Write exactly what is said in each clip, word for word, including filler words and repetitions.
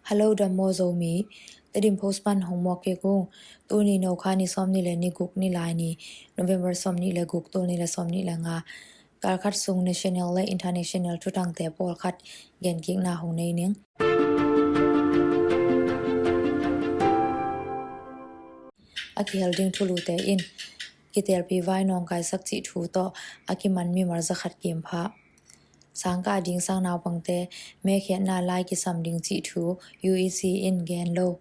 Hello, dam maw Zomi. Tedim Post pan hong mawk kik ung. Tuni Nokha ni sawmnih le ni guk, ni lai ni, November sawmnih le guk, tul nih le sawmnih le nga. Kalkhat sung national le international thuthangte pawlkhat genkikna hong nei ning. A kihel ding thulute in, kitelpi vai nawngkaisak cih thu tawh a kiman mimal zakhat kim phah. Sangkah ding sang naupangte mekhiatna lai kisam ding cih thu U E C in gen lo.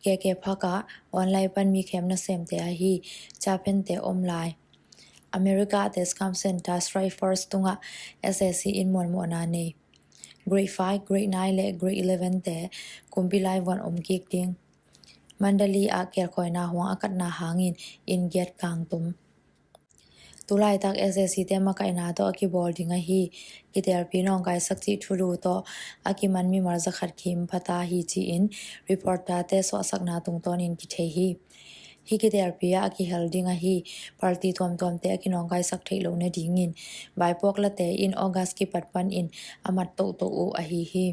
K K Park ah online pan mi khem nasemte ahi Japan-te om lai America-te Scam Center Strike Force tungah S A C in muanmuanna nei. Grade five, Grade nine le Grade eleven-te kumpi lai vuan om kik ding. Mandalay ah kelkhawina huang a katna hangin inn giat kangtum. Tulaitak S A C-te makaihna tawh a kibawl ding ahi kitelpi nawngkaisak cih thulu tawh a kiman mimal zakhat kim phata hi ci-in reporter-te suahsakna tungtawnin kithei hi. Hih kitelpi ah a kihel ding ahi party tuamtuamte a kinawngkaisak theih loh nadingin vaipuak late in August kipat panin a mat tohtoh uh ahi hi.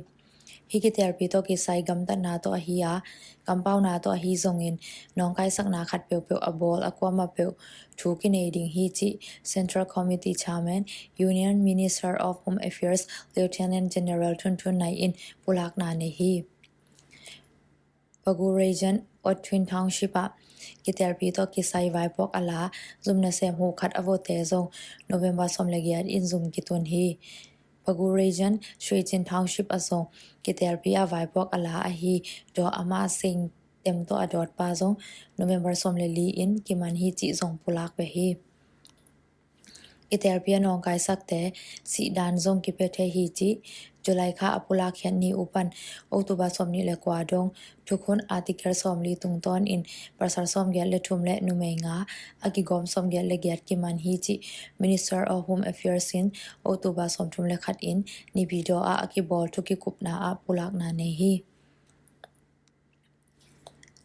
Hih kitelpi tawh kisai gamtatna tawh ahi a, kampauna tawh ahi zongin nawngkaisakna khat peuhpeuh a bawl a kuamah peuh thu kinei ding hi cih Central Committee Chairman, Union Minister of Home Affairs Lieutenant General Thun Thun Nai in pulakna nei hi. Pagu Region, Otwin Township ah kitelpi tawh kisai vaipuak a la zum nasem hu khat a vote zong November sawm le giat in zum kitun hi. Pagu Region, Shwechin Township ah zong kitelpi ah vaipuak a la ahi Daw Ama Sing Tem tawh a dawtpa zong November sawm le li in kiman hi cih zong pulak beh hi. Kitelpi a nawngkaisakte sihdan zong kipia thei hi cih July kha a pulak khiat ni uh pan October sawmnih le kua dong thukhun Article sawmli tungtawnin pasal sawmgiat le thum le numei nga a kigawm sawmgiat le giat kiman hi cih Minister of Home Affairs in October sawmthum le khat in Naypyidaw ah a kibawl thukikupna ah pulakna nei hi.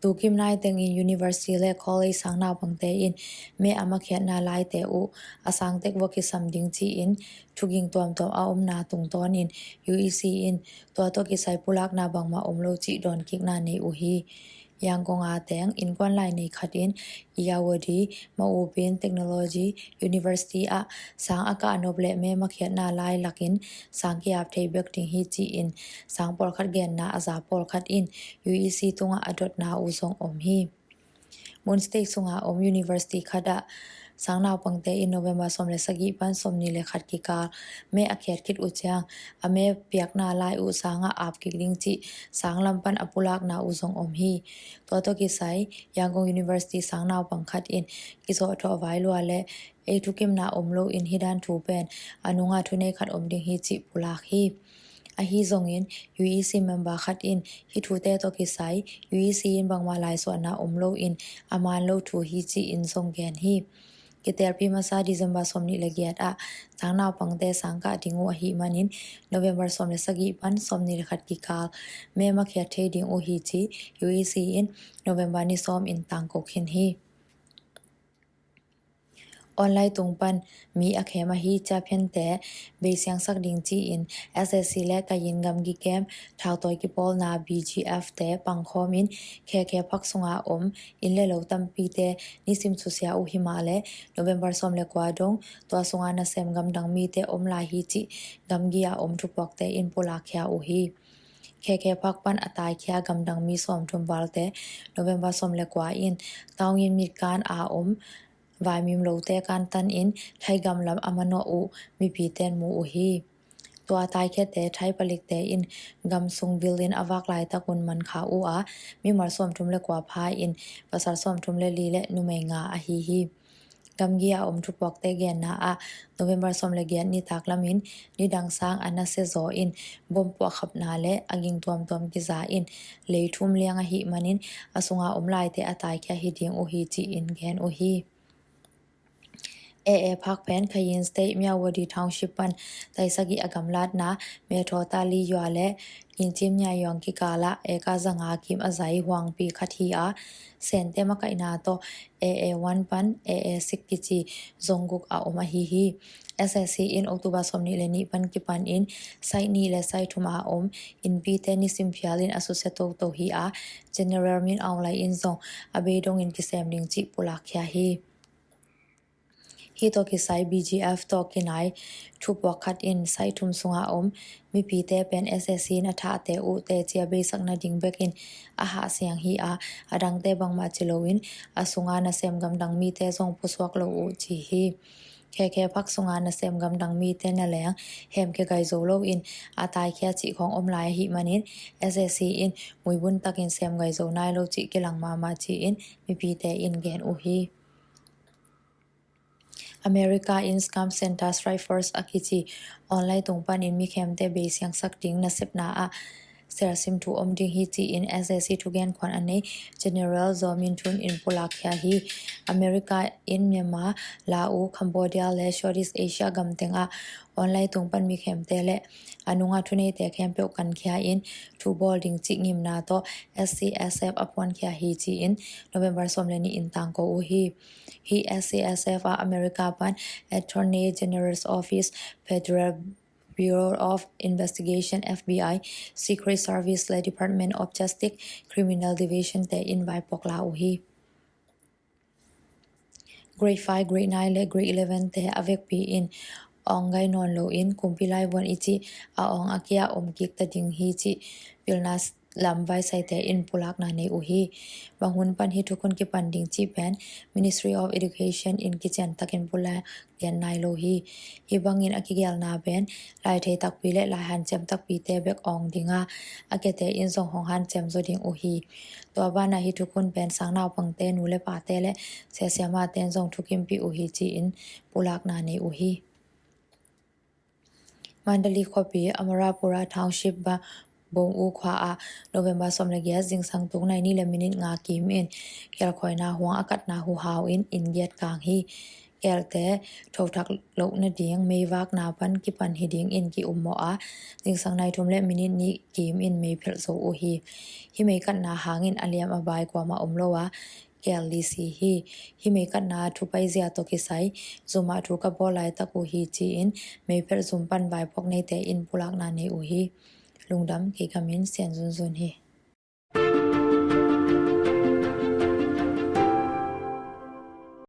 Tukim naitengin university le college sang naupangte in me a makhiatna laite uh a sangtek vua kisam ding ci-in thuging tuamtuam a omna tungtawnin U E C in tua tawh kisai pulakna bangmah om lo cih dawnkikna nei uh hi. Yangon a teng innkuan lai nei khat in Irrawaddy, Maubin Technology University ah sang a kah nop le me makhiatna lai lakin sang ki-ap thei bek ding hi ci-in sang pawlkhat genna a za pawlkhat in U E C tungah a dotna uh zong om hi. Mun State sungah om university khat ah sang naupangte in November sawm le sagih pan sawmnih le khat kikal me a khiat khit uh ciang a me piakna lai uh sangah ap kik ding cih sang lam pan a pulakna uh zong om hi. Tua tawh kisai Yangon University sang naupang khat in kizawhthawh vai lua le ei thukimna om loin hih dan thu pen a nungah thunei khat om ding hi cih pulak hi. Ahi zongin U E C member khat in hih thute tawh kisai U E C in bangmah laisuahna om loin a man lo thu hi ci-in zong gen hi. Kitelpi masa December sawmnih le giat ah sang naupangte sangkah ding uh ahih manin November sawm le sagih pan sawmnih le khat kikal me makhiat thei ding uh hi ci U E C in November ni sawm in tangko khin hi. Online tung pan mi a khem ahi Japan-te beisiangsak ding ci-in S A C le Kayin gamgi kem thautawi kipawlna B G F-te pangkhawmin K K Park sunga om inn le lo tampite nisim susia uh hi mah le November sawm le kua dong tua sunga nasem gamdang mite om lai hi cih gamgi a om thupuakte in pulakkhia uh hi. K K Park pan a taikhia gamdang mi sawmthum valte November sawm le kua in taungin mitkan a om vaimim lote kantan in thaigam lam a manawh uh mipite in mu uh hi. Tua a taikhiate thai palikte in gam sung vilin a vak laitakun mankha uh a mimal sawmthum le kua pha in pasal sawmthum le li le numei nga ahi hi. Gamgi a om thupuakte genna ah November sawm le giat nitak lamin nidang sang a nasia zaw in bom puahkhapna le a ging tuamtuam kiza in lei thum liang ahih manin a sunga om laite a taikhia hi ding uh hi ci-in gen uh hi. AA phak pen Kayin State Myawaddy Township pan taisagi a gamlatna Metho Tali Yua le Intim Nyayong kikala eka zanga kim a zai huangpi khat hi a, Sente makaihna tawh AA one pan AA six kici zong guk a om ahi hi. SAC in October sawmnih le nih pan kipan in site nih le site thum a om innpite nisim phial in a susia toto hi a, General Min Aung Hlaing in zong a beidongin kisem ding cih pulakkhia hi. Hih tawh kisai BGF tawh kinai thupuak khat in site thum sunga om mipite pen SAC in a thahte uh teci a beisak nading bekin a hahsiang hi a, a dangte bangmah ci loin a sunga nasem gamdang mite zong pusuak lo uh ci hi. Khekhe phak sunga nasem gamdang mite na leng hemkhia gai zo loin a taikhia cih khawng om lai ahih manin SAC in muibun takin sem gai zo nai lo cih kilang mahmah ci-in mipite in gen uh hi. America in Scam Center Strike Force a kici online tung panin mikhemte beisiangsak ding nasepna ah sersim thu om ding hi ci-in SAC thugen khuan a nei General Zaw Min Tun in pulakkhia hi. America in Myanmar, Laos, Cambodia le Southeast Asia gamteng ah online tung pan mikhemte le a nunga thuneite khempeuh kankhia in thu bawl ding cih ngimna tawh SCSF a puankhia hi ci-in November sawm le nih in tangko uh hi. Hih SCSF ah America pan Attorney General's Office, Federal Bureau of Investigation, FBI, Secret Service le Department of Justice Criminal Division te in vaipuak la uh hi. Grade five, Grade nine le Grade eleven te a vekpi in awng gai nawn loin kumpi laivuan i cih a awng a kia om kik ta ding hi cih pilna lam vaisaite in pulakna nei uh hi. Bang hun pan hih thukhun kipan ding cih pen Ministry of Education in kician takin pulak lian nai lo hi. Hih bangin a kigelna pen laithei takpi le laihanciam takpite bek awng dinga a kiate in zong hong hanciam zaw ding uh hi. Tua banah hih thukhun pen sangnaupangte, nu le pate le siasiamate in zong thukimpih uh hi ci-in pulakna nei uh hi. Mandalay khuapi Amarapura Township ba Bong U khua ah November sawm le giat zingsang tung nai nih le minit nga kim in kelkhawina huang a katna huhau in inn giat kang hi. Kelte thothak loh nading meivakna pan kipan hi dingin ki-ummawh a, zingsang nai thum le minit nih kim in mei phelh zo uh hi. Hih mei katna hangin a liam a bai kuamah om lo a, kel lisi hi. Hih mei katna thupai zia tawh kisai zumah thu ka bawl laitak uh hi ci-in mei phelh zum pan vaipuak neite in pulakna nei uh hi. Lungdam, kei ka min Sian Zunzun hi.